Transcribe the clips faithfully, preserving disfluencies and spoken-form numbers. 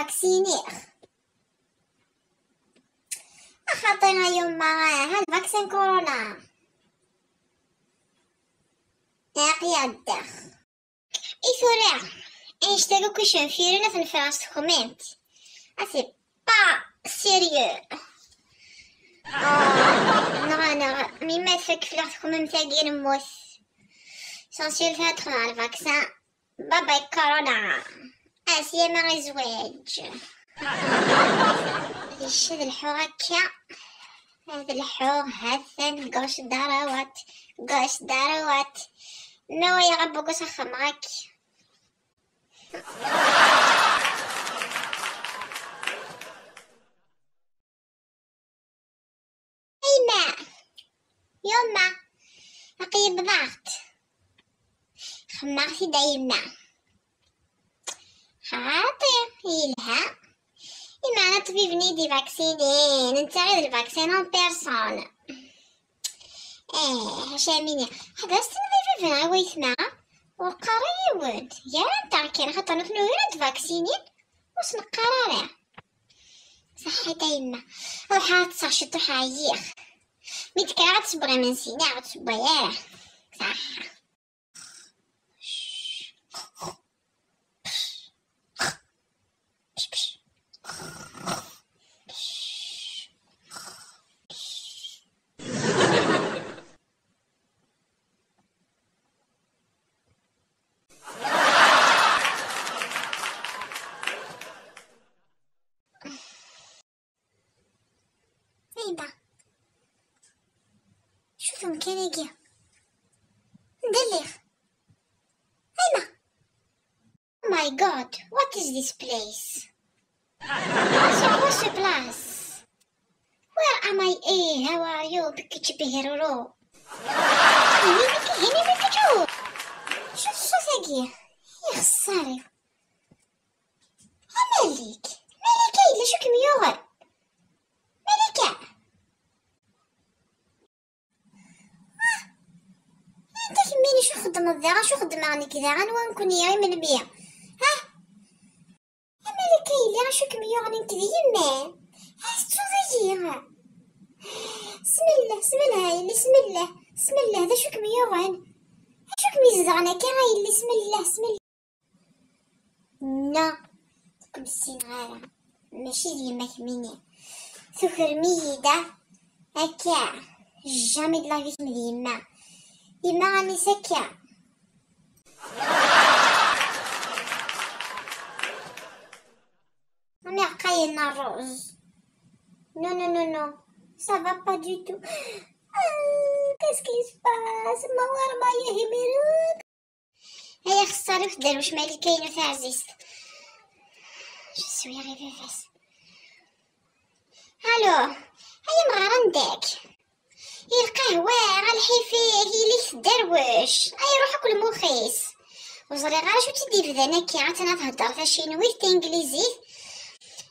Vaksiniɣ. Axaṭi a yuma, ha lvaksin kuruna. Aql-i ɛeddaɣ. I tura, annect-agi akk icenfiren ad ten-ffreɣ s texmimt. Ah, c'est pas sérieux. Ah, neɣ, neɣ, mi ma tfak fell-aɣ texmimt-agi, nemmut. L'essentiel tura ad xedmeɣ lvaksin. Bye bye corona. Ɛeslama i zzwaǧ. Ici ad lḥuɣ akka. Ad lḥuɣ, ha-t-an, gauche, droite, gauche, droite. Ma waya ɣabbuku s axxam ɣak. A yemma, yemma, aql-i bḍaɣ-d. Xemmeɣ-t-id a yemma. Xaṭi, yelha. Imeɛna ṭṭbib-nni i d-ivaksinin, netta i d lvaksin en personne. Eh, ḥaca mini, ḥader s-tiniḍ i baba-m a waytma, ur qqar i yiwen, gar-anteɣ kan, axaṭer nutni ur ad vaksinin, ur s-neqqar ara. Ṣaḥḥit a yemma, ruḥ ad ṭṭseɣ ciṭuḥ, ɛyiɣ. Mi d-kkreɣ ad sewweɣ imensi, neɣ ur tt-sewway ara. Ṣaḥḥa. Ayda. Acu-t umkan-agi? Anda lliɣ? Ayma! Oh my God, what is this place? C'est quoi ce place? Where am I? Eh, how are you? Bikichi bihiruru. Hini biki, hini bikichu. Acu-t ṣṣut-agi? Ixeṣṣar-iw. A Malik, Malika yella acu kem-yuɣen? Malika! Ah! Anta kemmini acu xeddmeḍ da? Acu xeddmeɣ nekk da? Anwa nekkni? I melmi? Ha? A Malika yella acu kem-yuɣen nekk d yemma? Ha tettuḍ-iyi! Smellah, smellah a yelli, smellah, smellah, d acu kem-yuɣen? Acu kem-izedɣen akka a yelli, smellah, smellah? Non, ur kem-ssineɣ ara. Mačči d yemma kemmini. Tukrem-iyi-d, ah, akka. Jamais de la vie kemm d yemma. Yemma, amis, akka. Am iɛeqqayen n ṛṛuz. Non, non, non, non. Ça va pas du tout. Ah, qu'est-ce qui se passe? Ma war ma yehimiru. Ay axeṣṣar-iw tderwec Malika-inu taɛzizt. Je suis arrivée face. Allo, ay amɣar, anda-k? I lqahwa, a lḥif-ik, yelli-k tderwec. Ay iruḥ akk lmux-is. Ur ẓriɣ ara acu tt-id-ibdan akka, attan ad thedder tacinwit, tanglizit.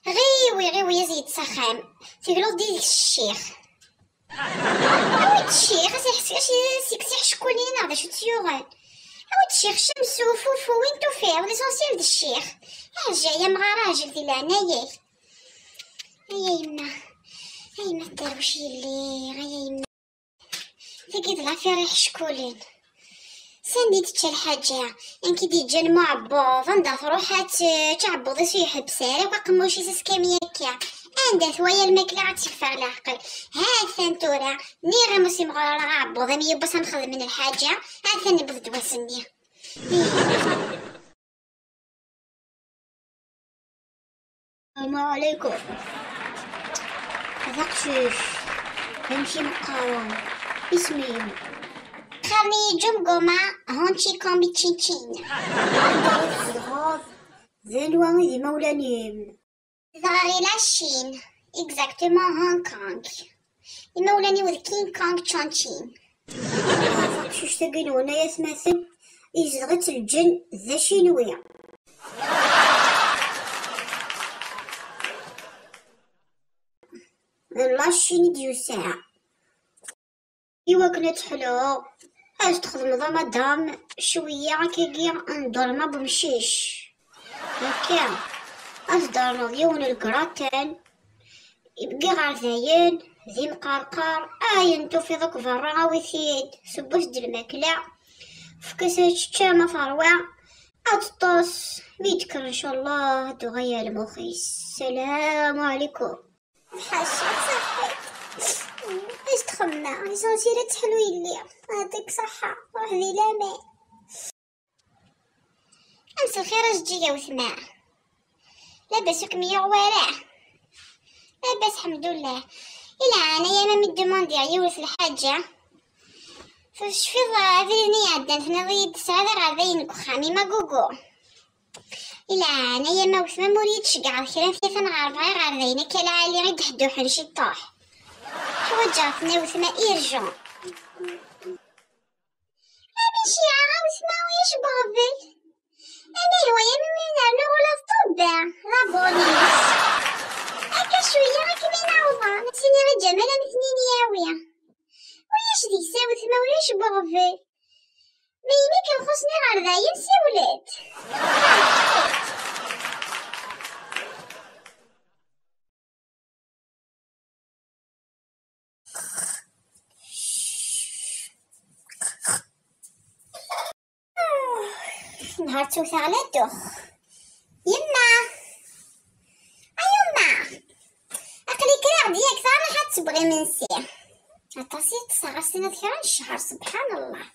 Ɣiwi, ɣiwi, azi-d s axxam. Tegluḍ-d yid-k s ccix. Awi-d ccix, ad s-iḥs-, ad s-ikkes iḥeckulen neɣ d acu tt-yuɣen. Awi-d ccix, cemsu, fufu, win tufiḍ, l'essentiel d ccix. Ɛjel, ay amɣar, ɛjel di leɛnaya-k. Ay a yemma, ay a yemma tderwec yelli, ay a yemma. Tagi d lafir iḥeckulen. Sanda i tečča lḥaǧa? Anki d-yeǧǧan muɛebbuḍ, anda truḥ ad tečč, aɛebbuḍ-is ur iḥebbes ara, akk aqemmuc-is askammi akka. Anda twaya lmakla ad tt-yeffeɣ leɛqel. Ha-t-an tura, nniɣ-am ur s-imɣur ara aɛebbuḍ, am yiwwas am xedmen lḥaǧa, ha-t-an yewweḍ-d wass-nni. السلام عليكم. هذا قشيش. فهمتي مقارون. اسمي. خامي جمجمة، هونتشي كومبي تشين تشين. عندها في الغرب. ذنوة ذي مولانيم. Dɣa ɣer la Chine, exactement Hong Kong. Imawlan-iw d King Kong Chongqing. Taqcict-agi-nwen ay atmaten, izdeɣ-itt lǧen d acinwi. D la Chine i d-yusa. Iwakken ad teḥlu, ad txedmeḍ a madam cwiya akkagi n ddorma n umcic. Akka. Ad s-d-ternuḍ yiwen n lgratan, deg iɣerdayen, d imqerqar, ayen tufiḍ akk berra, awi-t-id, sewwet-d lmakla, fket-as ad teččem, ma terwa, ad teṭṭes, mi d-tekker, ncallah, ad d-tuɣal ɣer lmux-is. Salam ɛlikum. Ḥaca, ṣaḥit. Is txemma, isensi la teḥlu yelli. Ɛṭik ṣaḥa, ruḥ di laman. Amselxir a Jeǧǧiga wetma. Labas ur kem-yuɣ wara? Labas, ḥemdullah. I leɛnaya ma mi d-demandiɣ yiwet lḥaǧa, tecfiḍ abrid-nni iɛeddan tenniḍ-iyi-d tesɛiḍ iɣerdayen deg uxxam-im a gugu. I leɛnaya ma wetma, ma ur iyi-d-tceggɛeḍ kra n tyata neɣ rebɛa iɣerdayen akka lɛali i d-ḥedduḥen ciṭuḥ. Ḥwaǧeɣ-ten a wetma, urgent. Amek iɛaɣ a wetma ulac beɣbel? Amihi wa yamina nernu ula d ṭṭebba, la police. Akka cwiya akken i nɛawḍ, ad s-iniɣ i Ǧamal ad ten-yawi. Ulac deg-s a wetma, ulac beɣbel. Ma yemma kan xuṣṣen iɣerdayen, siwlet. Nheṛ ttewteɣ la ddux. Yemma! A yemma! Aql-i kkreɣ-d yak, tura ad tebɣi imensi. Aṭas i ṭṭseɣ, ɣas tiniḍ kra n ccher, subḥan Allah.